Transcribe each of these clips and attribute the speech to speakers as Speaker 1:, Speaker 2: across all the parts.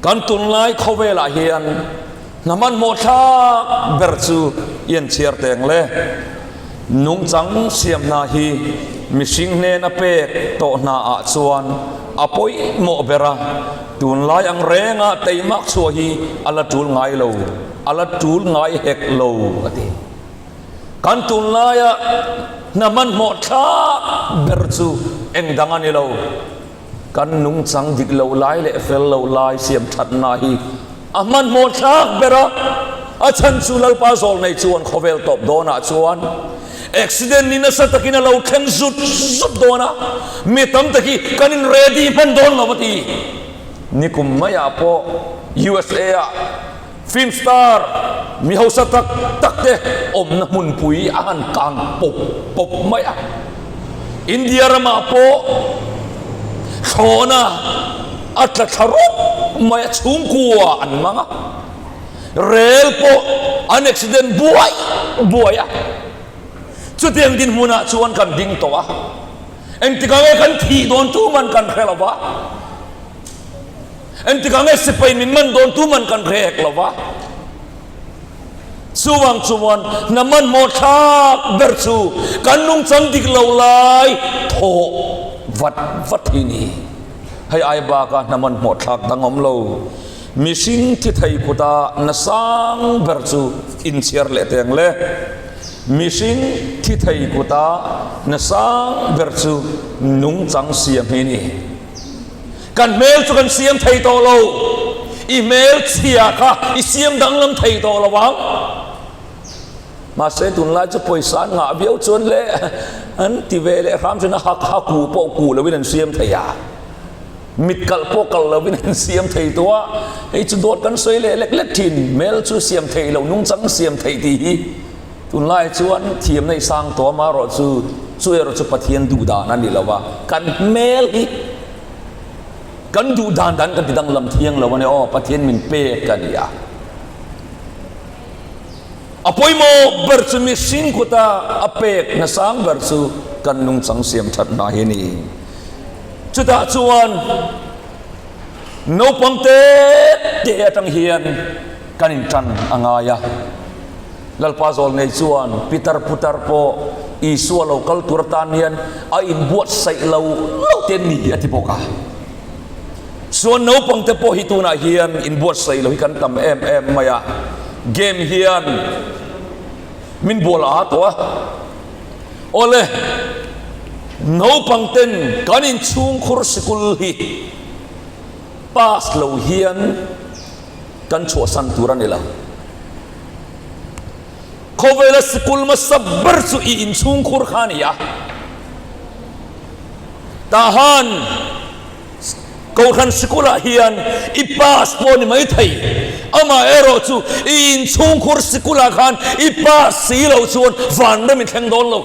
Speaker 1: Kan tunlai khawvelah hian hna hmanhmawh thlak ber chu i en chhiar teng le. Nungchang siam hna hi mihring hnena pek tawh hna ah chuan a pawimawh ber a, tunlai ang renga teimak chhuah hi a la tul ngai lo, a la tul ngai hek lo a ti. Kan tunlaia hna hmanhmawh thlak ber chu engdang a ni lo. Kan nungchang dik lo lai leh fel lo lai siam thatna hi a hmanhmawh thlak ber a, a chhan chu Lalpa zawlnei chuan khawvel tawp dawnah chuan accident ni nasa takin a lo thleng zut zut dawn a, mi tam tak hi kan in ready hman dawn lo a ti. Nikum maiah pawh USA ah film star mi hausa tak tak te awmna hmunpui a han kang pawp pawp mai a. India ramah pawh thlawhna a tla thla rawp mai a, chhungkua an mang a, rel pawh an accident buai buai a. Chutiang dinhmunah chuan kan ding tawh a, engtikah nge kan thih dawn tuman kan hre lo va. Engtikah nge sipai min man dawn tu man kan hre hek lo va. Chuvang chuan hna hmanhmawh thlak ber chu kan nungchang dik lo lai thawh vat vat hi ni. Hei ai baka hna hmanhmawh thlak dang awm lo. Mihring thi thei kuta na sang ber chu inchhiar leh teng le. Mihring thi thei kuta na sang ber chu nungchang siam hi ni. Kan hmel chu kan siam thei tawh lo, i hmel chhia kha i siam danglam thei tawh lo ang. Mahse tunlai chu pawisa an ngah viau chuan le an ti ve leh hram chuan a hak ha ku pawh ku lovin an siam thei a, mit kalh pawh kalh lovin an siam thei tawh a, hei chu dawt kan sawi leh lek lek thin, hmel chu siam thei lo, nungchang siam thei tih hi. Tunlai chuan thiamna i sang tawh amaherawh chu chu erawh chu Pathian duh dan a ni lo va, kan hmel hi kan duh dan dan kan ti danglam thiang lo a ni aw, Pathian min pek a ni a. A pawimawh ber chu mihring kuta a pek hna sang ber chu kan nungchang siam that hna hi a ni. Chutah chuan naupang te te atang hian kan intan a ngai a. Lalpa zawl ngei chuan Pitar putar pawh Isua lo kal tur atan hian a inbuatsaih lo lo te ni a ti bawk a. Chuan naupang te pawh hi tunah hian inbuatsaih lo hi kan tam em em mai a, game hian min bual a tawh a. Awle, naupang ten kan inchhungkhur sikul hi pass lo hian kan chhuahsan tur a ni lo. Khawvela sikul hmasa ber chu i inchhungkhur kha a ni a. Tahan Kohhran sikulah hian i pass pawh a ni mai thei. Amaherawh chu i inchhungkhur sikulah khan i pass si loh chuan vanram i thleng dawn lo.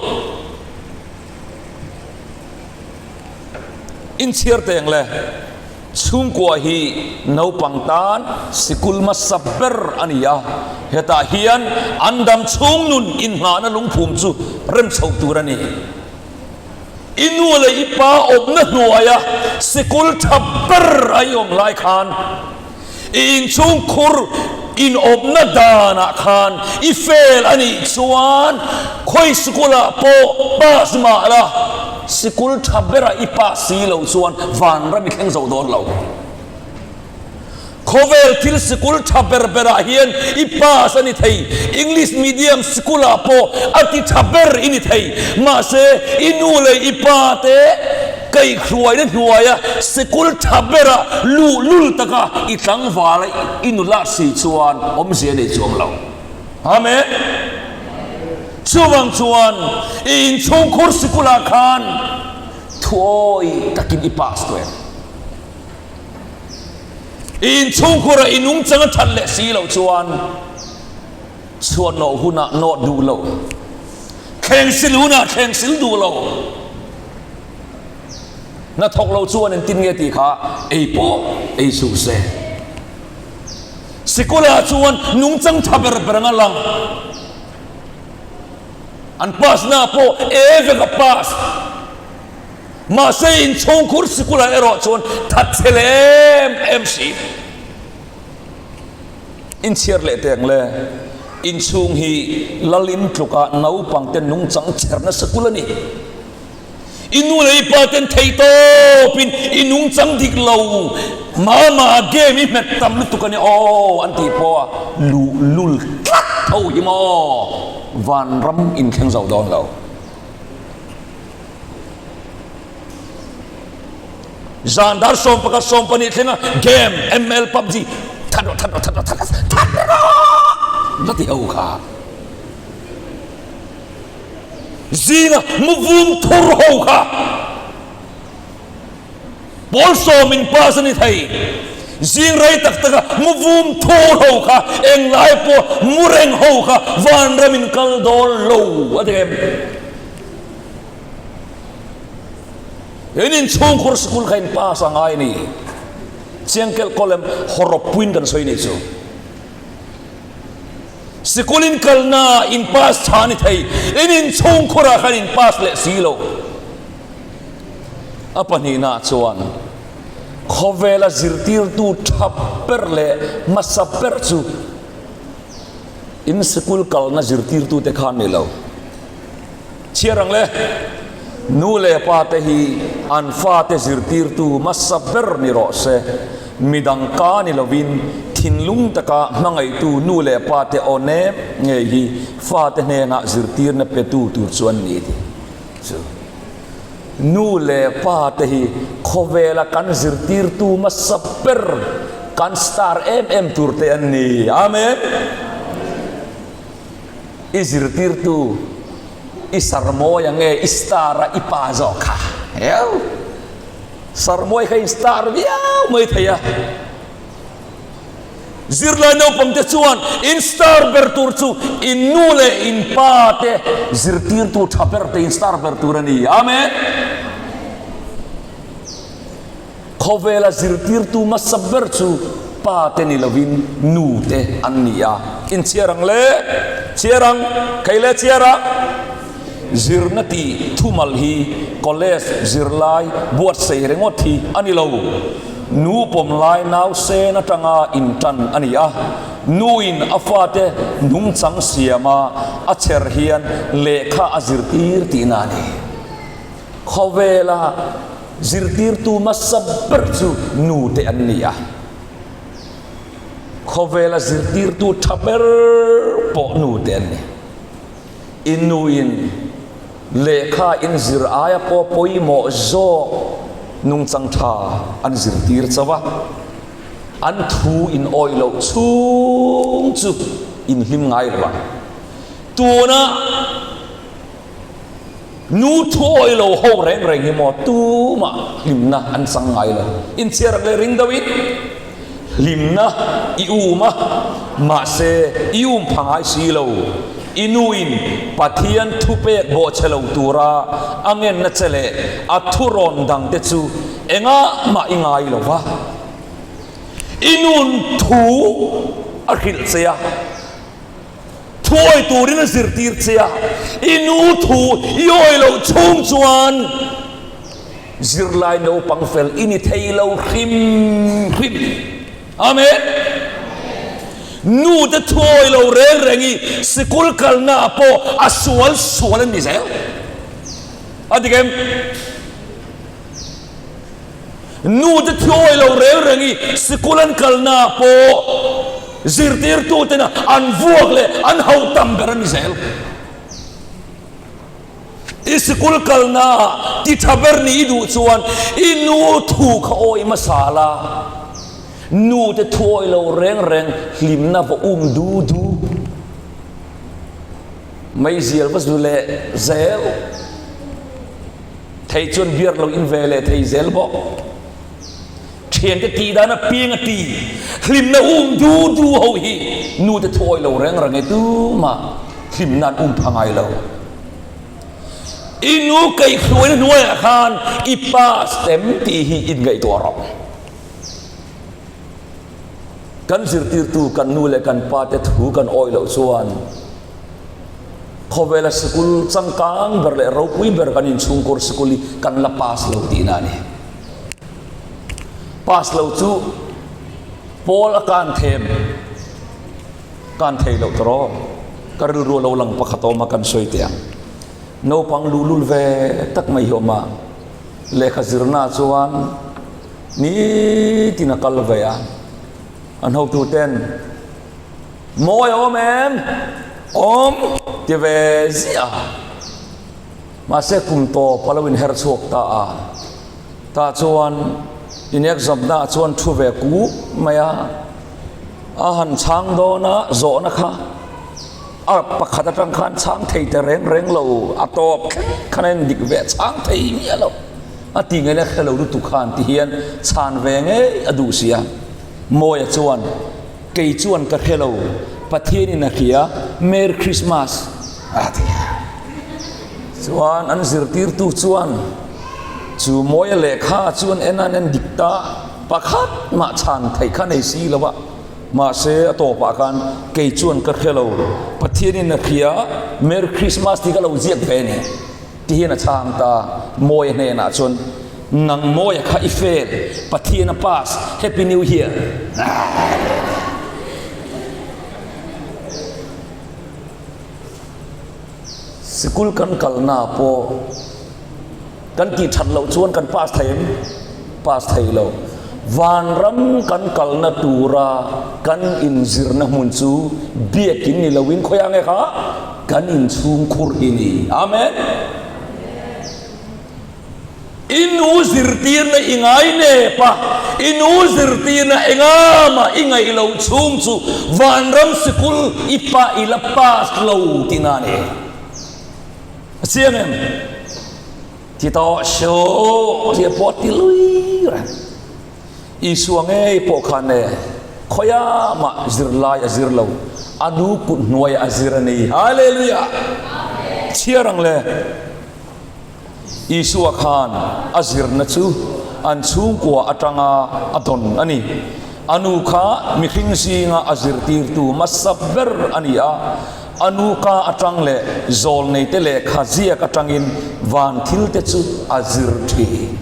Speaker 1: Inchhiar teng le. Chhungkua hi naupang tan sikul hmasa ber a ni a, hetah hian an dam chhung nun inngahna lungphum chu rem chho tur a ni. I nu leh i pa awmna hnuaia sikul tha ber a i awm lai khan, i inchhungkhur inawmna danah khan i fail a nih chuan khawi sikulah pawh pass mah la, Sikul tha bera i pa si lo chuan vanram i thleng zo dawn lo. Khawvel thil sikul tha ber berah hian i pass a ni thei, English medium sikulah pawh a ti tha ber i ni thei, mahse i nu leh i pa te kaihhruaina hnuaia sikul tha bera luhlul taka i tlangval a i nula si chuan awmzia nei chuang lo. Amen. Chuvang chuan i inchhungkhur sikulah khan thuawi takin i pass tawh em? I inchhungkhurah i nungchang a that leh si loh chuan chhuah nawh hunah nawh duh lo, thleng sil hunah thleng sil duh lo, hnathawk lo chuan engtin nge tih kha ei pawh ei suh se. Sikulah chuan nungchang tha ber ber anga lang. An pass na pawh E vek a pass. Mahse inchhungkhur sikulah erawh chuan thatchhe leh em em si. Inchhiar leh teng le. Inchhung hi lal in tluka naupangte nungchang chherna sikul a ni. I nu leh i pa ten theihtawpin i nungchang dik lo mama game i hmet tam lutuk a ni aw an tih pawh a luhlul tlat tho hi maw vanram inthleng zo dawn lo. Zan dar 11 12 thlenga game ML PUBG that rawh that rawh that rawh that rawh that rawh la ti ho kha zinga mu vum thur ho kha pawl sawm in pass a ni thei zing rei tak taka mu vum thur ho kha englai pawh mu reng ho kha vanram in kal dawn lo a ti em. In inchhungkhur sikul kha in pass a ngai a ni. Chiang kelh kawl em hawrawp puiin kan sawi nih chu. Sikul in kalna in pass tha ni thei, in inchhungkhurah khan in pass leh si lo. A pahnihna chuan khawvela zirtirtu tha ber leh hmasa ber chu in sikul kalna zirtirtute khan ni lo. Chhiar ang le, nu leh pa te hi an fate zirtirtu hmasa ber ni rawh se. Midang ka ni lovin thinlung taka hmangaihtu nu leh pa te aw nem ngei hi fate hnenah zirtirna petu tur chu an ni tih chu. Nu leh pa te hi khawvela kan zirtirtu hmasa ber, kan star em em tur te an ni. Amen. I zirtirtu i sarmawi ang e, i star a i pa zawk kha. Heu! Sarmawi kha in star viau mai thei a. Zirlai naupangte chuan in star ber tur chu in nu leh in pa te zirtirtu tha ber te in star ber tur a ni. Amen! Khawvela zirtirtu hmasa ber chu pa te ni lovin nu te an ni a. Inchhiar ang le, chhiar ang, kei le chhiar a. Zirna tih thumal hi college zirlai buatsaih ringawt hi a ni lo. Nu pawmlai nausen atanga intan a ni a. Nuin a fate nungchang siama a chher hian lehkha a zirtir tihna a ni. Khawvela Zirtirtu hmasa ber chu nu te an ni a. Khawvela zirtirtu tha ber pawh nu te an ni. I nuin lehkha in zir aia pawh pawimawh zawk nungchang tha an zirtir chauh a. An thu in awih loh chhung chu in hlim ngai lo ang. Tuna. Nu thuawi lo ho reng reng hi maw tumah hlimna an chang ngai lo. Inchhiar ang leh ring deuh in hlimna i um a, mahse i um pha ngai si lo. I nu in Pathian thupek bawhchhe lo tura a ngenna che leh a thurawn dang te chu engah mah i ngai lo va. I nun thu a hrilh che a. Thuawi turin a zirtir che a, i nu thu i awi loh chhung chuan zirlai naupang fel i ni thei lo hrim hrim. Amen. Nu te thuawi lo reng reng i sikul kalna ah pawh a sual sual an ni zel. A dik em? Nu te thiawi lo reng reng i sikul an kalna ah pawh zirtirtu tena an vuak leh an hauh tam ber a ni zel. I sikul kalna ah ti tha ber ni i duh chuan i nu thu kha awi hmasa la, nu te thuawi lo reng reng hlimna va um du du meizial va zu leh zel. Thei chuan beer lo in ve leh thei zel bawk. Thiante tih dan apiang a ti. Hlimna um du du ho hi nu te thuawi lo reng reng e tumah hlimna an um pha ngai lo. I nu kaihhruaina hnuaiah khan i pass em tih hi inngaihtuah rawh. Kan zirtirtu kan nu leh kan pa te thu kan awih loh chuan khawvela sikul changkang ber leh ropui ber kan inchhungkur sikul hi kan la pass lo tihna a ni. Pass lo chu pawl a kan them. Kan thei loh tawh. Ka rilru a lo lang pakhat awm a kan sawi teh ang. Naupang luhlul ve tak mai hi awm a, lehkha zirna chuan nitin a kal ve a, an hotuten Mawi a awm em? Awm ti ve ziah a. Mahse kum tawp a lo inher chhuak ta a, tah chuan in exam na ah chuan thu ve kup mai a, a han chhang dawn a zawhna kha a pakhat atang khan chhang thei ta reng reng lo, a tawp thleng khan a en dik ve chhang thei miah lo, a ti ngaihna hre lo lutuk khan ti hian chhan ve ngei a duh si a, Mawia chuan Kei chuan ka hre lo, Pathianin a hria, Merry Christmas a ti a. Chuan an zirtirtu chuan chu Mawia lehkha chu an en a, an en dik ta, pakhat mah chhan theih kha nei si lo a, mahse a tawpah khan kei chuan ka hre lo, Pathianin a hria, Merry Christmas tih ka lo ziak ve a ni. Ti hian a chhang ta, Mawia hnenah chuan, Nang Mawia kha i fail, Pathian a pass, Happy New Year! Sikul kan kalna pawh kan tih that loh chuan kan pass thei em? Pass thei lo. Vanram kan kalna tura kan inzirna hmun chu biakin ni loin khawiah nge kha? Kan inchhungkhur hi ni. Amen. I nu zirtirna i ngai nep a, i nu zirtirna enga mah i ngaih loh chhung chu vanram sikul i pa i la pass lo tihna a ni. A chiang em? Ti tawh suh tih pawh ti lui reng. Isua ngei pawh khan e khawiah mah zirlai a zir lo, a nu kut hnuaiah a zir a ni. Hallelujah! Chhiar ang le. Isua khan a zirna chu an chhungkua atanga a dawn a ni. A nu kha mihring zinga a zirtirtu hmasa ber a ni a. A nu ka atang leh zawlneite lehkha ziak atangin van thilte chu a zir thin.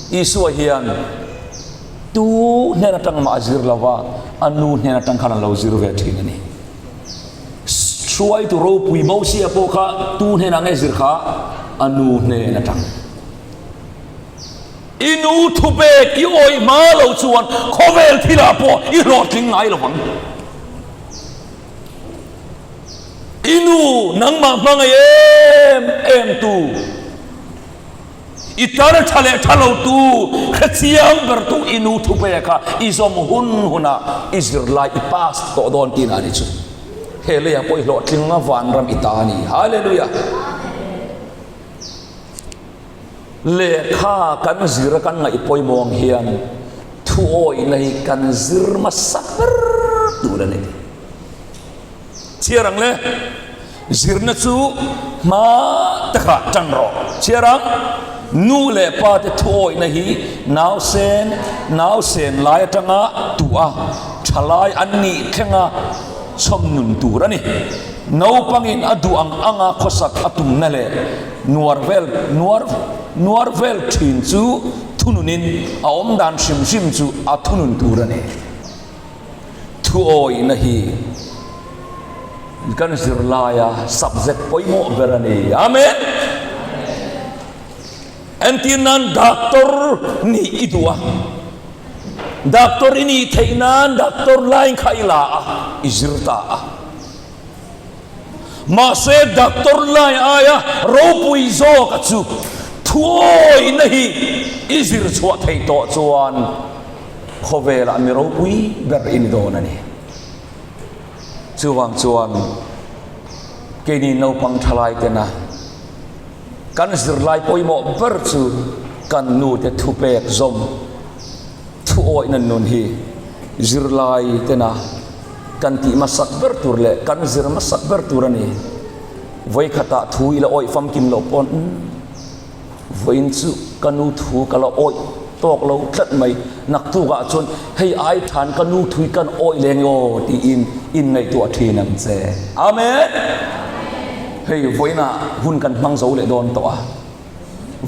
Speaker 1: Isua hian tu hnen atang mah a zir lo va, a nu hnen atang khan a lo zir ve thin a ni. Hruaitu ropui Mosia pawh kha tu hnenah nge zir kha? A nu hnen atang. I nu thupek i awih hma lo chuan khawvel thilah pawh i hlawhtling ngai lo vang. I nu nangmah hmangaih em em tu, i tar tha leh tha lo tu, hrechiang ber tu i nu thupek kha i zawm hun hunah i zirlai i pass tawh dawn tihna a ni chu. He leiah pawh i hlawhtling a vanram i ta a ni. Hallelujah! Lehkha kan zir a kan ngaih pawimawh ang hian thuawihna hi kan zir hmasa ber tur a ni. Chhiar ang le, zirna chu hma takah tan rawh. Chhiar ang, nu leh pa te thuawihna hi nausen nausen lai atanga tuh a, thalai an nih thlenga chhawm nun tur a ni. Naupangin a duh ang anga khawsak a tumna leh Nuar vel nuar nuar vel thin chu thununin a awm dan hrim hrim chu a thunun tur a ni. Thuawihna hi kan zirlaia subject pawimawh ber a ni. Amen. Entir nan doctor nih i duh a, doctor i nih theih nan doctor line kha i la a, i zir ta a. Mahse doctor lai aia ropui zawka chu thuawihna hi i zir chhuah theih tawh chuan khawvelah mi ropui ber i ni dawn a ni. Chuvang chuan keini naupang thalai tena kan zirlai pawimawh ber chu kan nute thupek zawm Thuawihna nun hi zirlai tena kan tih hmasak ber tur leh kan zir hmasak ber tur a ni. Vawikhatah thu i la awih famkim loh pawn umm vawiin chu ka nu thu ka la awih tawk lo tlat mai, naktukah chuan hei ai than ka nu thui kan awih leng i aw tiin inngaihtuah thin ang che. Amen! Hei vawiinah hun kan hmang zo leh dawn tawh a.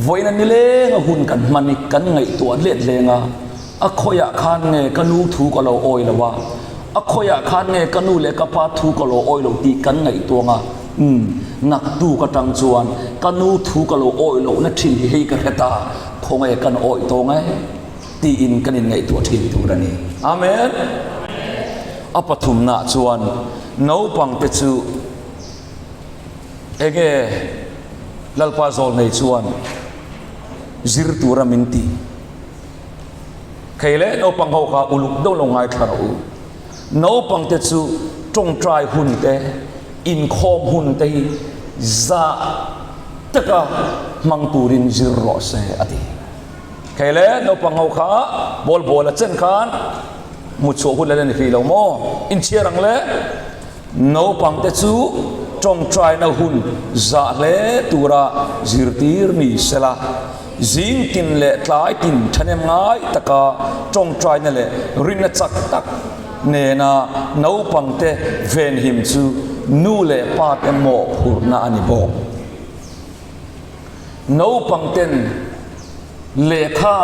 Speaker 1: Vawiin a ni leng a hun kan hman i kan ngaihtuah let leng a, a khawiah khan nge ka nu thu ka lo awi lo a, A khawiah khan nge ka nu leh ka pa thu ka lo awih loh tih kan ngaihtuang a, umm, naktuk atang chuan ka nu thu ka lo awih lohna thin hi hei ka hre ta, khawnge kan awih tawng e tiin kan inngaihtuah thin tur a ni. Amen. A pathumnaah chuan naupangte chu enge Lalpa zawlnei chuan zir tura min tih? Kei leh naupang ho kha uluk deuh lo ngaithla rawh u. Naupang te chu tawngtai hun te, inkhawm hun te hi zah taka hmang turin zir rawh se a ti. Kei leh naupang ho kha ball ball a chen khan mutchhuah hun la ni hrih lo maw? Inchhiar ang le. Naupang te chu tawngtaina hun zah hle tura zirtir ni sela. Zing tin leh tlai tin thahnem ngai taka tawngtaina leh rinna chak tak nena naupangte venhim chu nu leh pate mawhphurhna a ni bawk. Naupangten lehkha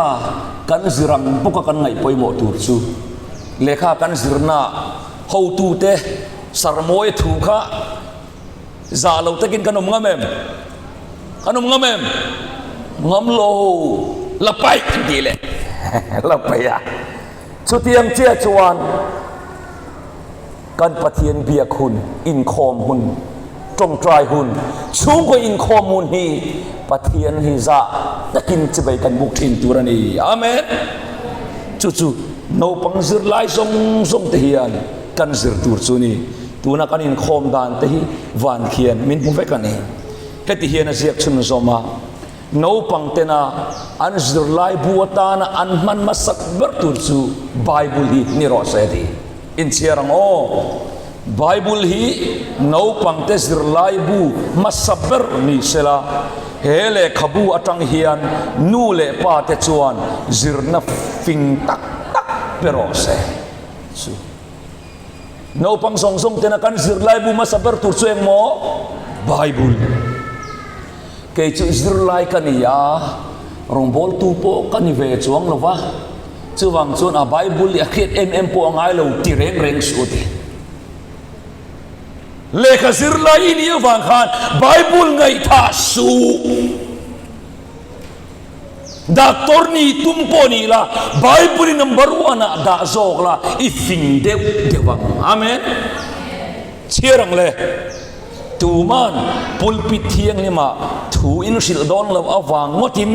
Speaker 1: kan zir ang bawka kan ngaih pawimawh tur chu lehkha kan zirnaah hotute sarmawi thu kha Zah lo takin kan awm ngam em? Kan awm ngam em? Ngam lo. La paih an tih leh la paih a. Chutiang chiah chuan kan Pathian biak hun, inkhawm hun, tawngtai hun, chhungkaw inkhawm hun hi Pathian hi zah takin chibai kan buk thin tur a ni. Amen. Chu chu naupang zirlai zawng zawng te hian kan zir tur chu a ni. Tuna kan inkhawm dan te hi van khian min hmu vek a ni. Heti hian a ziak chhun zawm a, naupang tena an zirlai bu atana an hman hmasak ber tur chu Bible hi ni rawh se ti. Inchhiar ang aw. Bible hi naupang te zirlai bu hmasa ber ni sela, he lehkhabu atang hian nu leh pa te chuan zirna fing tak tak pe rawh se. Chu. Naupang zawng zawng tena kan zirlai bu hmasa ber tur chu eng maw? Bible. Kei chu zirlai ka ni a, rawngbawltu pawh ka ni ve chuang lo va, chuvang chuan a Bible hi a hriat em em pawh a ngai lo ti reng reng suh ti. Lehkha zirlai i nih avang khan Bible ngaihthah suh. Doctor nih tum pawh nih la, Bible i number one ah dah zawk la, i fing deuh deuh ang. Amen. Chhiar ang le. Tuman pulpit thianghlimah thu in hrilh dawn loh avang ngawtin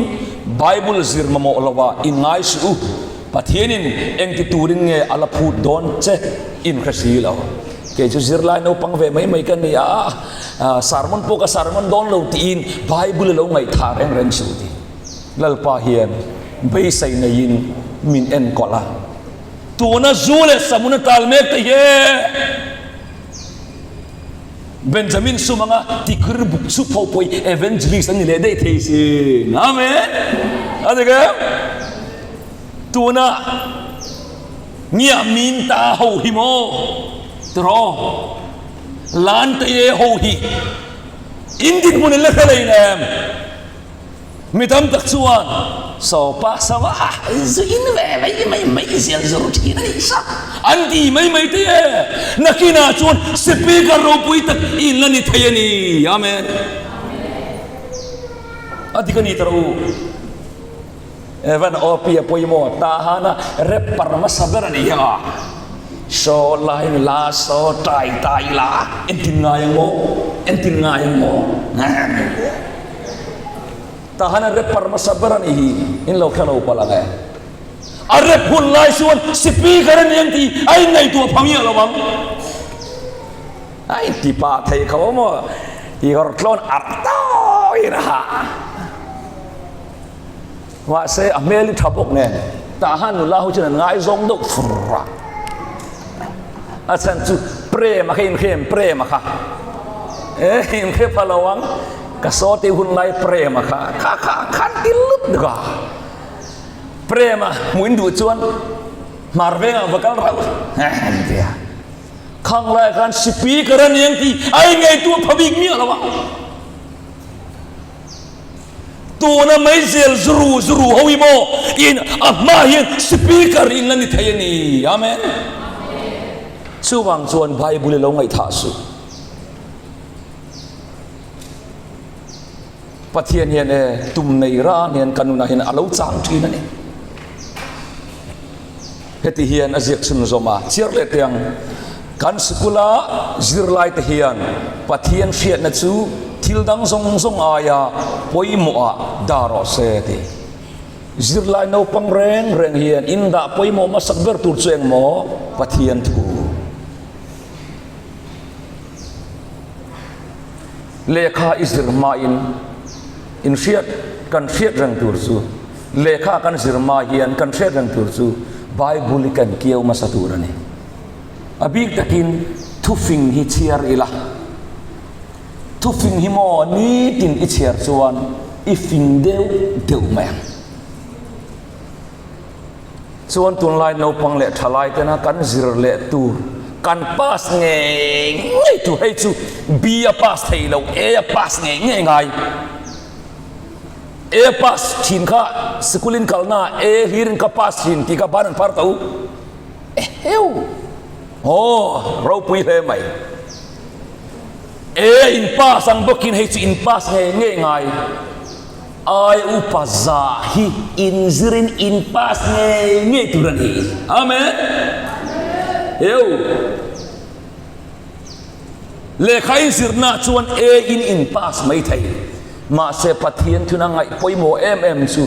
Speaker 1: Bible zir mamawh lovah in ngai suh u. Pathianin engti turin nge a la phut dawn che in hre si lo. Kei chu zirlai naupang ve mai mai ka ni a, sermon pawh ka sermon dawn lo tiin Bible lo ngaihthah reng reng suh ti. Lalpa hian beisei neiin min enkawl a. Tuna zu leh samun a tal mek te hi Benjamin sum anga tikir buk chup ho pawh hi evangelist an ni leh daih thei sin. Amen. A dik em? Tuna Ngiah min ta ho hi maw tiraw lan te ye ho hi in dinhmun in la hre lei nem mi tam tak chuan saw pa sawa zu in ve mai mai mai zial zur thin a nih sa an ti mai mai te ye nakinah chuan speaker ropui tak in la ni thei a ni amen a dik a ni tiraw u. Evan Opie pawimawh tahana rapper hmasa ber a ni a, Saw lai nula saw tai tai la entin ngai ang maw, entin ngai ang maw Tahana rapper hmasa ber a ni hi in lo hre lo palh ang e. A rap hun lai chuan speaker a ni ang tih a inngaihtuah pha miah lo ang. A inti pah thei kho maw, i hawr tlawn arh tawhin a hah. Mahse a hmel hi tha bawk nen tah han nula ho chuan an ngaizawng deuh fur a. A chhan chu Prem a kha inhrem Prem a kha e inhre pha lo ang ka saw tih hun lai Prem a kha kha kha khan ti lut deuh a. Prem a hmuh in duh chuan hmar vengah va kal rauh an ti a. Khang lai khan speaker a ni ang tih a inngaihtuah pha bik miah lo a. Tuna meizel zuru zuru ho hi maw in a hma hian speaker in la ni thei a ni. Amen. Chuvang chuan Bible i lo ngaihthah suh. Pathian hian e tum nei ran hian ka nunah hian a lo chang thin a ni. Heti hian a ziak chhun zawm a, chhiar leh teh ang. Kan sikula zirlaite hian Pathian hriatna chu thil dang zawng zawng aia pawimawhah dah rawh se ti. Zirlai naupang reng reng hian in dah pawimawh hmasak ber tur chu engmaw? Pathian thu. Lehkha i zir hmain in hriat kan hriat reng tur chu lehkha kan zir hma hian kan hriat reng tur chu Bible hi kan kiau hmasa tur a ni. A bik takin thufing hi chhiar ila. Thufing hi maw nitin i chhiar chuan i fing deuh deuh mai ang. Chuan tunlai naupang leh thalai tena kan zir leh tur, kan pass ngei ngei tur hei chu B a pass thei lo, A a pass ngei ngei ngai. A pass thin kha sikulin kalna A hlirin ka pass thin tih kha ban an phar tho. Eheu! Aw, ropui hle mai. A in pass ang bawkin hei chu in pass ngei ngei ngai. Ai upa zah hi inzirin in pass ngei ngei tur a ni. Amen. Heu. Lehkha inzirna chuan A in in pass mai thei. Mahse Pathian thuna ngaih pawimawh em em chu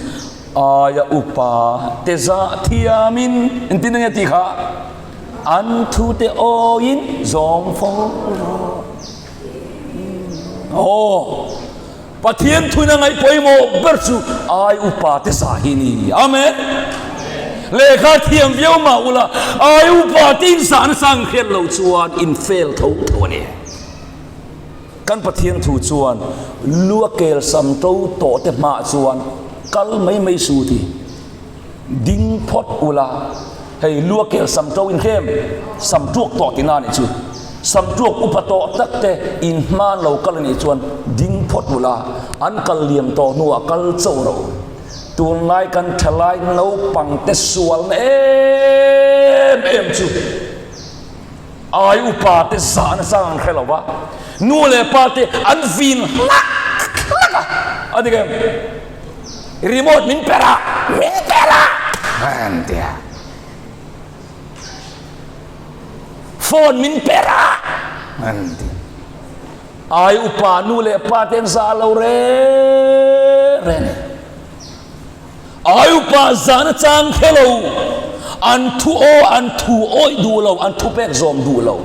Speaker 1: aia upa te zah thiamin engtin enge tih kha an thu te awiin zawm fo rawh. Aw. Pathian thuina ngaih pawimawh ber chu ai upa te sa hi ni. Amen. Lehkha thiam viau mah ula, ai upa te in sa nasa ang hriat loh chuan in fail tho tho a ni. Kan Pathian thu chuan lu a kel sam to tawh te hmaah chuan kal mai mai su ti. Ding phawt ula, hei lua kel sam to in hrem, sam tuak tawh tihna a nih chu. Sam tuak upa tawh tak te in hman lo kal a nih chuan ding phawt ula, an kal liam tawh hnuah kal chauh rawh u. Tunlai kan thalai naupang te sualna em em chu ai upa te zah nasa ang hre lo va, nu leh pa te an vin hlak hlak a, a dik em? Remote min per a, min per a an ti a. Phone min per a an ti. Ai upa nu leh pa te an za lo re re ni. Ai upa zana chang khe lo, an thu aw an thu awih duh lo, an thu pek zawm duh lo.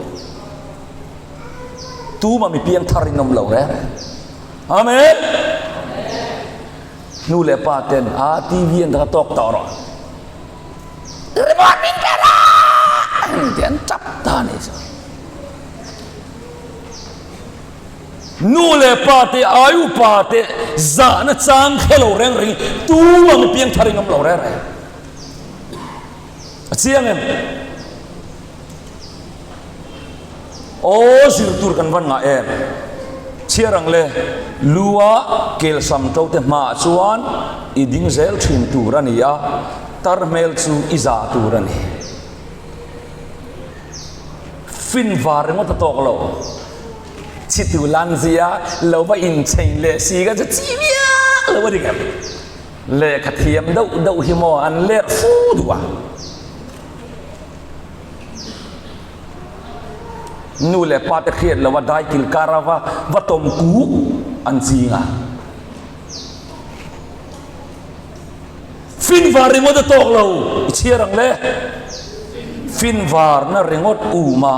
Speaker 1: Tuma mi piang thar in awm lo re re. Amen. Nu leh pa ten a TV an ka tawk tawh rawh. Remote min pe la! Ti an tap ta ni chu. Nu leh pa te ai upa te zahna chang khe lo reng reng tu ang piang thar in awm lo reng reng. A chiang em? Aw zir tur kan van ngah em? Chhiar ang le, lu a kel sam to te hmaah chuan i ding zel thin tur a ni a, tar hmel chu i za tur a ni. Fin var ringawt a tawk lo. Chhitu lan zia lo va inchei leh si kha chu chi viau lo a ni ngem. Lehkha thiam deuh deuh hi maw an lerh fu duh a. Nu leh pa te hriat lo a dai kil kar a va va tawm kuk an ching a. Finvar ringawt a tawk lo i chhiar ang le. Finvarna ringawt um a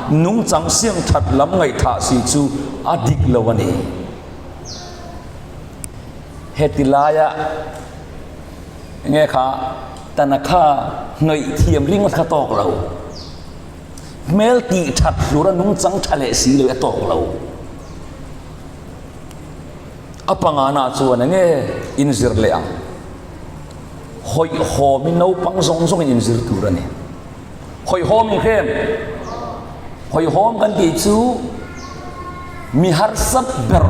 Speaker 1: nungchang siam that lam ngaihthah si chu a dik lo a ni. Heti laia Enge kha Tanakha hnawih thiam ringawt kha tawk lo. Hmel tih that hlur a nungchang tha leh si lo a tawk lo. A pangana chuan enge inzir leh ang. Hawihhawm i naupang zawng zawngin inzir tur a ni. Hawihhawm in hrem. Hawihhawm kan tih chu mi harsa ber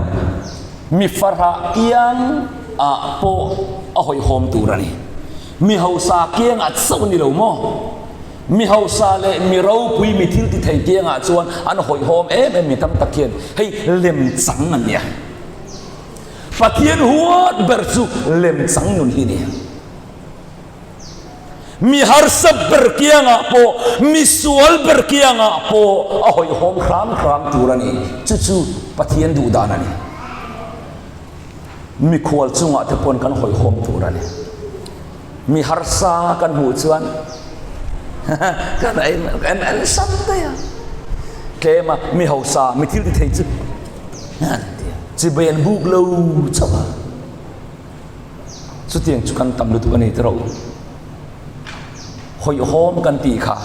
Speaker 1: Mi farah kiang ah pawh a hawihhawm tur a ni. Mi hausa kiang ah chauh ni lo maw? Mi hausa leh mi ropui mi thil ti thei kiangah chuan an hawihhawm em em mi tam tak hian hei lemchang an nia. Pathian huat ber chu lemchang nun hi a ni. Mi harsa ber kiangah pawh, mi sual ber kiangah pawh a hawihhawm hram hram tur a ni. Chu chu Pathian duh dan a ni. Mikhual chungah te pawn kan hawihhawm tur a ni. Mi harsa kan hmuh chuan kan en en sam daih a. Tlema mi hausa, mi thil ti thei chu an ti a. Chibai an buk lo chauh a. Chutiang chu kan tam lutuk a ni tiraw. Hawihhawm kan tih kha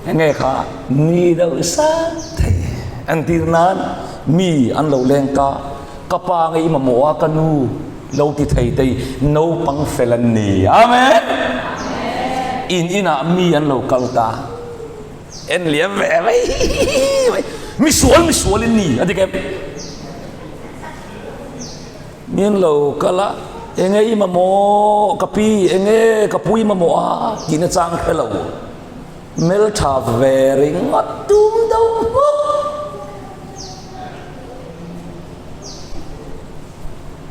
Speaker 1: enge kha ni deuh sat thei. Entir nan mi an lo leng ta, ka pa nge i mamawh a ka nu lo ti thei tei naupang fel an ni. Amen. In inah mi an lo kal ta. En liam ve mai mai. Mi sual mi sual in ni a dik em? Min lo kal a, enge i mamawh ka pi, enge ka pui mamawh a tih na chang hre lo. Hmeltha ve ringawt tum deuh hmuk.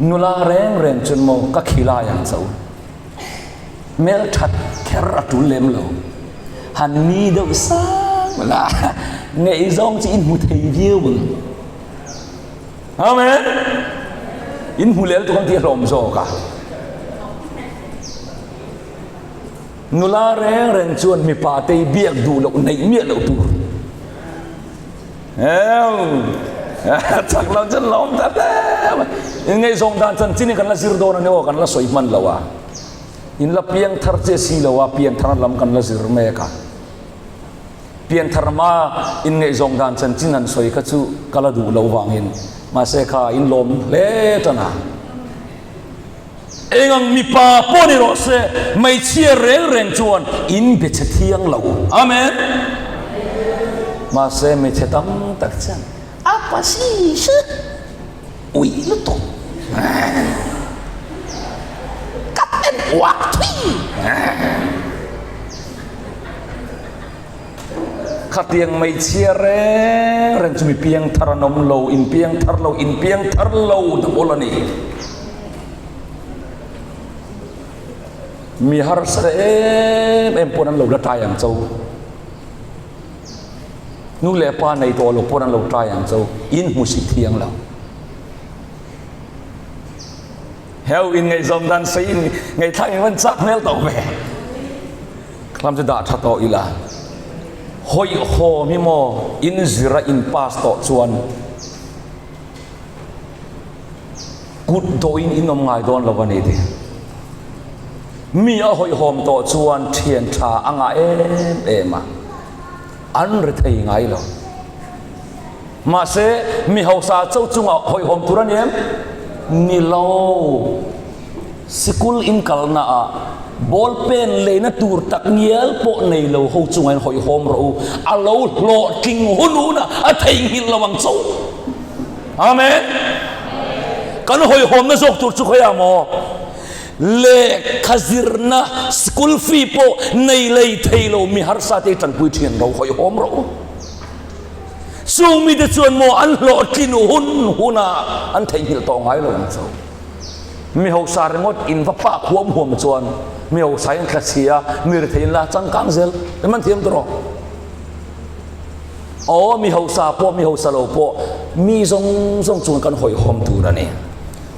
Speaker 1: Nula reng reng chuan maw ka khilai ang cho. Hmelthat kher a tul lem lo. Han ni deuh sang la, ngaihzawng chu i hmu thei viau ang. Amen. In hmu lel tu kan ti hlawm zawk a. Nula reng reng chuan mipa te i biak duh loh neih miah loh tur. Ew. Chak lo chuan lawm ta hle mai. In ngaihzawng dan chanchin hi kan la zir dawn a ni aw, kan la sawi hman lo a. In la piang thar che si lo a, pian thar lam kan la zir mek a. Pianthar hma inngaihzawng dan chanchin han sawi kha chu ka la duh loh vangin mahse kha in lawm hle tan a. Eng ang mipa pawh ni rawh se, hmeichhia reng reng chuan in be che thiang lo. Amen. Mahse hmeichhe tam tak chuan a pasi se ui lutuk. Ka pen uak thui. Khatiang hmeichhia reng reng chu mi piangthar an awm lo, in piangthar lo, in piangthar lo ta pawl a ni. Mi harsa em em pawn an lo la tai ang cho. Nu leh pa nei tawh lo pawn an lo tai ang cho, in hmusit thiang lo. Heu in ngaihzawm dan sei in ngaihthlak in van chak hmel tawh ve. Khlam chu dah tha tawh ila. Hawihhawm hi maw in zir a in pass tawh chuan kut dawh in in awm ngai dawn lo a ni ti. Mi a hawihhawm tawh chuan thian tha a ngah em em a. An ri thei ngai lo. Mahse, mi hausa cho chunga hawihhawm tur a ni em? Ni lo. Sikul in kalna ah ball pen leina tur tak ngial pawh nei lo ho chunga in hawihhawm rawh u. A lo hlawhtling hun hunah a theihnghilh lo ang cho. Amen. Kan hawihhawmna zawk tur chu khawiah maw? Lehkha zirna school fee pawh nei lei thei lo mi harsa te tanpui thin ro hawihhawm rawh u. Chung mite chuan maw an hlawhtlin hun hunah an theihnghilh tawh ngai lo ang chu. Mi hausa ringawt in va pak huam huam chuan mi hausa in thlachhia mi rethei in la changkang zel em an thiam tawh rawh. Aw mi hausa pawh mi hausa lo pawh mi zawng zawng chuan kan hawihhawm tur a ni.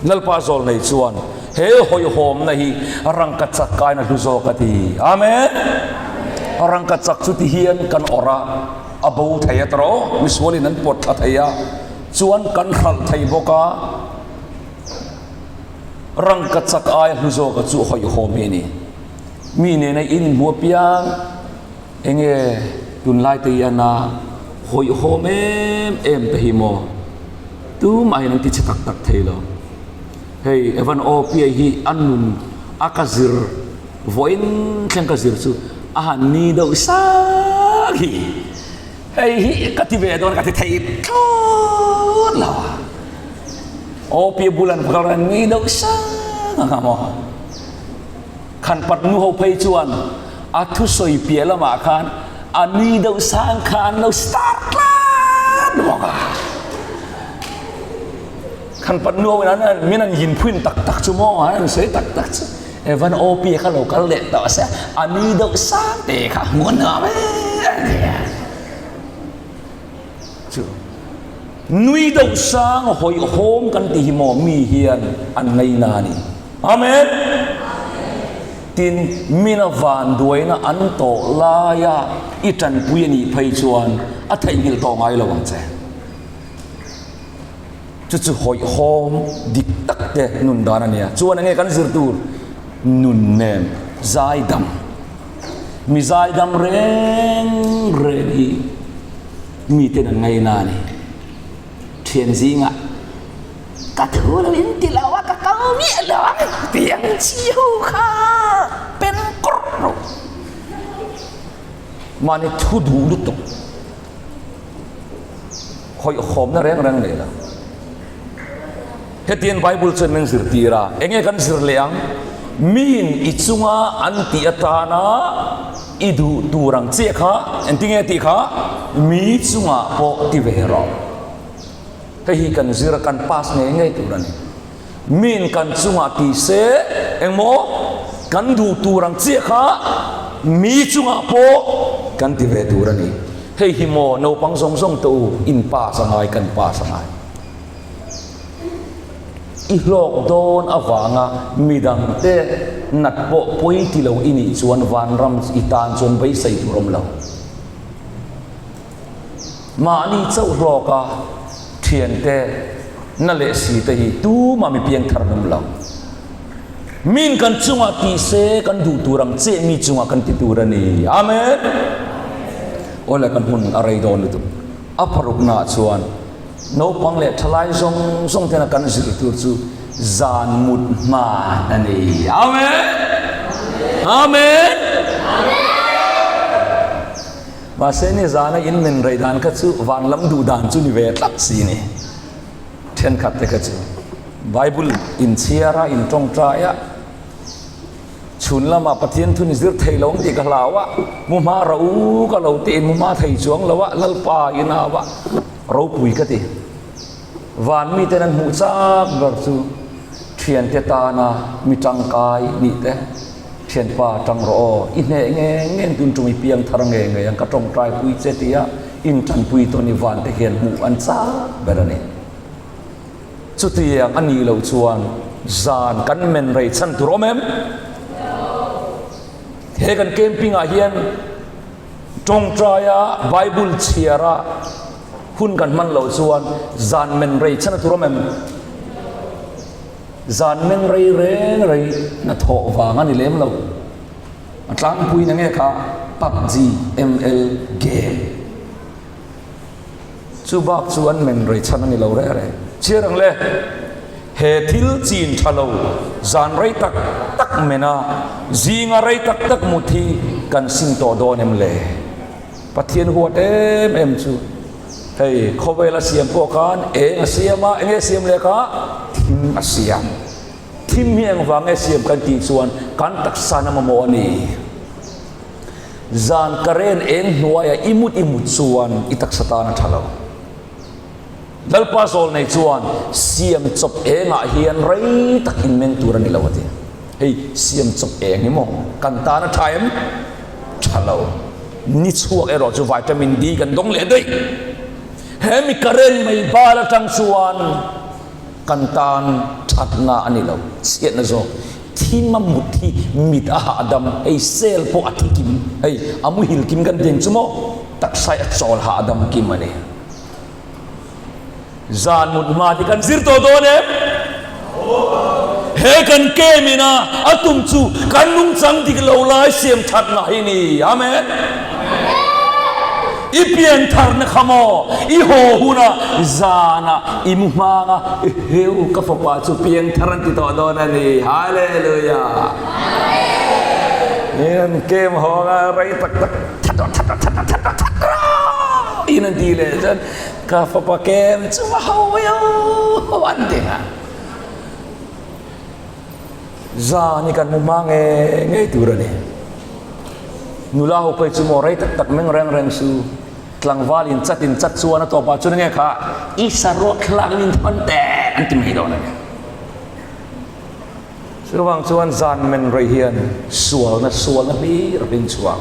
Speaker 1: Lalpa zawlnei chuan he hawihhawmna hi rangkachak kaina hlu zawk a ti. Amen. Rangkachak chu ti hian kan awrh a, a bo thei a tawh, misualin an pawt thla thei a, chuan kan hralh thei bawk a. Rangkachak aia hlu zawka chu hawihhawm hi a ni. Mi nena in inhmu apiang enge tunlai te hian a hawihhawm em em te hi maw? Tumah hian an ti chhe tak tak thei lo. Hei Evan Opia hi a nun a ka zir vawiin thleng ka zir chu a han ni deuh sak hi. Hei hi ka ti ve dawn ka ti thei thlawt lo a. Opia bul an kal reng ni deuh sak ang a maw. Khanpat nu ho phei chuan. A thusawi piah lamah khan a nui deuh sang kha an lo start tlat bawk a. Khan pat nuau in an min an yin phuin tak tak chu maw an an sawi tak tak chu Evan OP kha lo kal leh tawh se a nui deuh sang te kha hmuh an nuam em em. Chu nui deuh sang hawihhawm kan tih hi maw mi hian an ngaina a ni. Amen. Tin, mina vanduaina an tawh laia i tanpui a nih phei chuan a theihnghilh tawh ngai lo ang che. Chu chu hawihhawm dik tak te nun dan a nia. Chuan enge kan zir tur? Nun nen zaidam. Mi zaidam reng reng hi miten an ngaina a ni. Thian zingah ka thu lo in ti lo a, ka kal miah lo ang tih ang chi ho kha pen kawrh rawh. Mahni thu duh lutuk. Hawihhawmna reng reng nei lo. Hetiang Bible chuan min zirtir a, enge kan zir leh ang? Miin i chunga an tih atana i duh tur ang chiah kha engtinge tih kha mi chungah pawh ti ve rawh. Hei hi kan zir a, kan pass ngei ngei tur a ni. Miin kan chungah ti se engmaw kan duh tur ang chiah kha mi chungah pawh kan ti ve tur a ni. Hei hi maw naupang zawng zawng te u in pass a ngai kan pass a ngai. I hlawk dawn avanga midang te nat pawh pawi ti lo i nih chuan vanram i tan chuan beisei tur awm lo. Mahni chauh hlawka thiante na leh si te hi tumah mi piangthar an awm lo. Min kan chungah ti se kan duh tur ang che mi chungah kan ti tur a ni. Amen. Awle kan hmun a rei dawn lutuk. A paruknaah chuan naupang leh thalai zawng zawng tena kan zir tur chu zan mut hman a ni. Amen. Amen. Mahse ni zana in men rei dan kha chu van lam duh dan chu ni ve tlat si ni. Thenkhat te kha chu Bible inchhiar a, intawngtai a, chhun lamah Pathian thun i zir thei lo ang tih ka hlau a, mu hma ro u ka lo tiin mu hma thei chuang lo a, Lalpa i nau a, ropui ka ti. Van miten an hmuh chak ber chu thiante tana mi tangkai nih te, thianpa tang rawh aw, i hneh nge nge tun tum i piang thar nge nge ang ka tawngtai pui che tia intanpui tawn i vante hian hmuh an chak ber a ni. Chutiang a nih loh chuan zan kan men rei chhan tur awm em? He kan camping ah hian tawngtaia Bible chhiara hun kan hman loh chuan zan men rei chhan a tur awm em? Zan men rei reng rei hnathawh vang a ni lem lo. A tlangpuiin enge kha PUBG, ML game. Chu bak chu an men rei chhan a ni lo reh reh. Chhiar ang le, he thil chin tha lo zan rei tak tak mena zinga rei tak tak mut hi kan sim tawh dawn em le? Pathian huat em em chu hei khawvel a siam pawh khan eng a siam a, enge siam leh kha? Thim a siam. Thim hi engvang nge siam kan tih chuan kan taksa na mamawh a ni. Zan karen eng hnuaia i mut i mut chuan i taksa tan a tha lo. Lalpa zawl nei chuan siam chawp engah hian rei tak in meng tur a ni lo a ti. Hei siam chawp eng hi maw kan tan a tha em? Tha lo. Ni chhuak erawh chu vitamin D kan dawng leh daih. He mi karen mai bal atang chuan Kan tan thatna a ni lo, chhiatna zawk. Thim a mut hi mit a hahdam, hei cell pawh a thi kim, hei a muhil kim kan tih ang chu maw, taksa hi a chawl hahdam kim a ni. Zan mut hma hi kan zir tawh dawn em? He kan kem ina a tum chu kan nungchang dik lo lai siam thatna hi ni. Amen. I piantharna kha maw i haw hunah zanah i mu hmang a, eheu ka fapa chu piangthar an ti tawh dawn a ni. Hallelujah! Amen. Kem hawng a rei tak tak that rawh that rawh that rawh that rawh that rawh in an ti leh chuan ka fapa kem chu va ho mai aw an ti nghal. Zan hi kan mu hma ngei ngei tur a ni. Nula ho phei chu maw rei tak tak meng reng reng su. Tlangval in chat in chat chuan a tawpah chuan enge kha i saruak thlalak in inthawn teh an ti mai dawn a ni. Chuvang chuan zan men rei hian sualna sualna hlir a hling chhuak.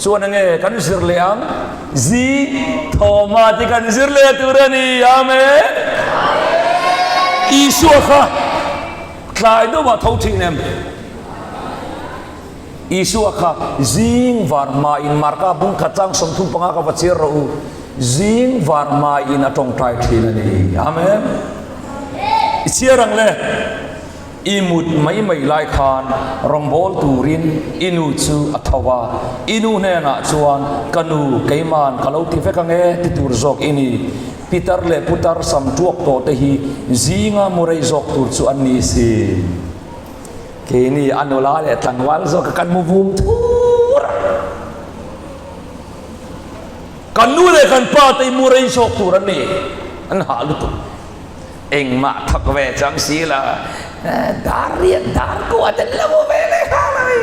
Speaker 1: Chuan enge kan zir leh ang? Zing thawma te kan zir leh tur a ni. Amen. Isua kha tlai deuhah tho thin em? Isua kha zing var hmain Marka bung khat chang 35 ka va chhiar rawh u. Zing var hmain a tawngtai thin a ni. Amen. I chhiar ang le. I mut mai mai lai khan rawngbâwl turin i nu chu a tho a, i nu hnenah chuan, Ka nu, keima'n ka lo ti vek ang e, ti tur zawk i ni. Pitar leh putar sam ṭuak tawh te hi zinga mu rei zawk tur chu an ni si. Keini a nula leh tlangval zawk a kan mu vum thur a. Kan nu leh kan pa te hi mu rei zawk tur an ni, an hah lutuk. Engmah thawk ve chuang si lo, dar riat dar kuat an lo mu ve leh nghal a ni.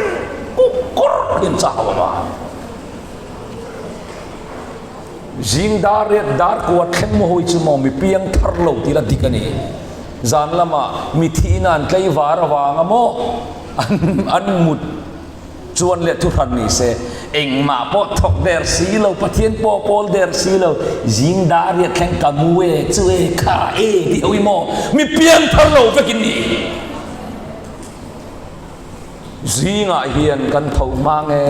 Speaker 1: Kuk kur in chau a va. Zing dar riat dar kuat thleng mu hawi chu maw mi piang thar lo tih la dik a ni. Zan lamah mi thihna an tlei var avanga maw an mut Chuan leh thuhran ni se, engmah pawh thawk der si lo, Pathian pawh pawl der si lo, zing dar riat thleng ka mu e, chu e, kha e tih ho hi maw mi piangthar lo vekin ni. Zingah hian kan tho hma nge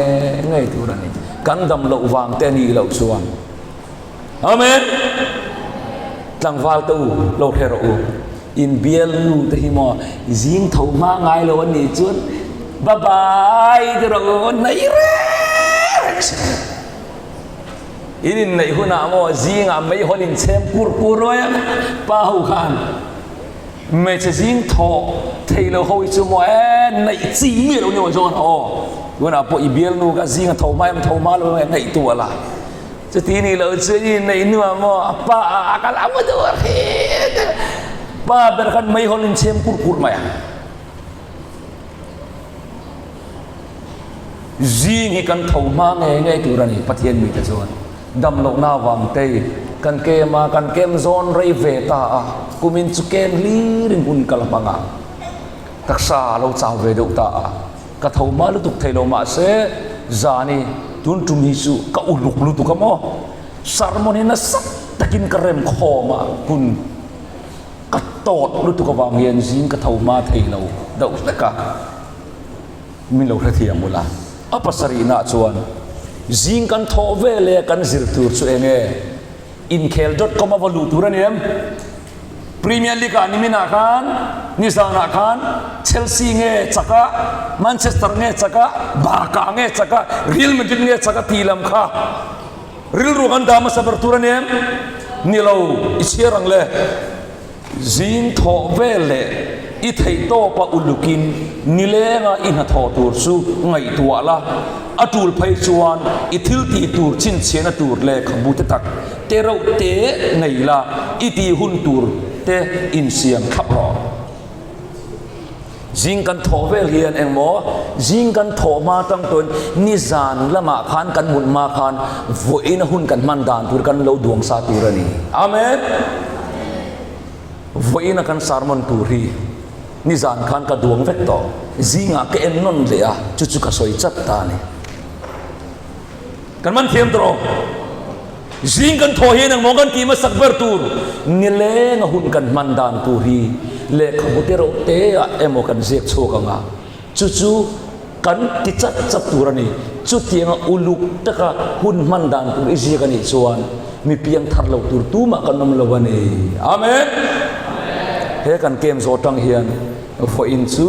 Speaker 1: ngei tur a ni, kan dam loh vang te a nih loh chuan. Amen. Tlangval te u, lo hre rawh u. In bial nu te hi maw zing tho hma ngai lo an nih chuan bye bye ti rawh u, nei reng reng si. In inneih hunah maw zingah meihawl in chhem kur kur ruai ang pa ho khan. Hmeichhe zing thawh thei lo ho hi chu maw e neih chi miah lo ni maw chuan aw. Tunah pawh i bial nu kha zinga tho hma em tho hma lo em ngaihtuah la. Chuti nih loh chu i neih hnuah maw a pa a kal a duh a hret a, pa ber khan meihawl in chhem kur kur mai a. Zing hi kan tho hma ngei ngei tur a ni Pathian mite chuan dam lohna avang te kan kem a, kan kem zawn rei ve ta a, kumin chu kem hlir in hun kal hmang a, taksa a lo chau ve deuh ta a. Ka tho hma lutuk thei lo mahse zani tun tum hi chu ka uluk lutuk a maw? Sermon hi nasa takin ka rem khawm a, hun ka tawt lutuk avang hian zing ka tho hma thei lo deuh hlek a, min lo hrethiam ula. A pasarihna chuan zing kan thawh veleh kan zir tur chu eng nge? Inkhel dot com a va luh tur a ni em? Premier League ah niminah khan nizanah khan Chelsea nge chak a, Manchester nge chak a, Barca nge chak a, Real Madrid nge chak a tih lam kha rilru kan dah hmasa ber tur a ni em? Ni lo, i chhiar ang le. Zing thawh vel leh i theihtawpa ulukin nilenga i hnathawh tur chu ngaihtuah la, a tul phei chuan i thil tih tur chhinchhiahna tur lehkhabu te tak te reuh te nei la, i tih hun tur te insiam thlap rawh. Zing kan thawh vel hian engmaw zing kan thawh hma tang tawhin nizan lamah khan kan mut hma khan vawiina hun kan hman dan tur kan lo duang sa tur a ni. Amen. Vawiina kan sermon tur hi nizan khan ka duang vek tawh. Zingah ka en nawn leh a, chu chu ka sawi chat ta a ni. Kan man thiam tawh. Zing kan thaw hian engmaw kan tih hmasak ber tur nileng a hun kan hman dan tur hi lehkhabu te reuh te ah emaw kan ziak chhuak ang a, chu chu kan ti chat chat tur a ni. Chutianga uluk taka hun hman dan tur i ziak a nih chuan mi piang thar lo tur tumah kan awm lo a ni. Amen. He kan kem zawh atang hian vawiin chu.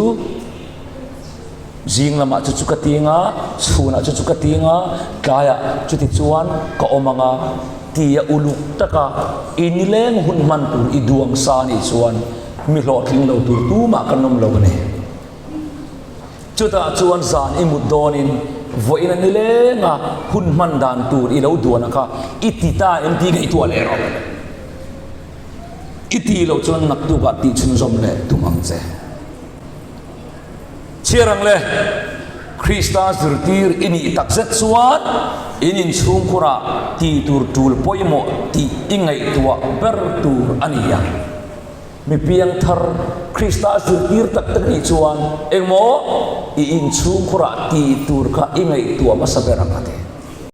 Speaker 1: Zing lamah chu chu ka ting a, chhunah chu chu ka ting a, tlaiah chuti chuan ka awm ang a, tia uluk taka i nileng hun hman tur i duang sa anih chuan mi hlawhtling lo tur tumah kan awm lo a ni. Chutah chuan zan i mut dawnin vawiin a nilenga hun hman dan tur i lo duan a kha i ti ta em tih ngaihtuah leh rawh. I ti loh chuan naktukah tih chhunzawm leh tum ang che. Chhiar ang le. Krista zirtir i nih takzet chuan in inchhungkhurah tih tur tul pawimawh tih i ngaihtuah ber tur a ni a. Mi piangthar Krista zirtir tak tak nih chuan engmaw i inchhungkhurah tih tur kha i ngaihtuah hmasa ber ang a ti.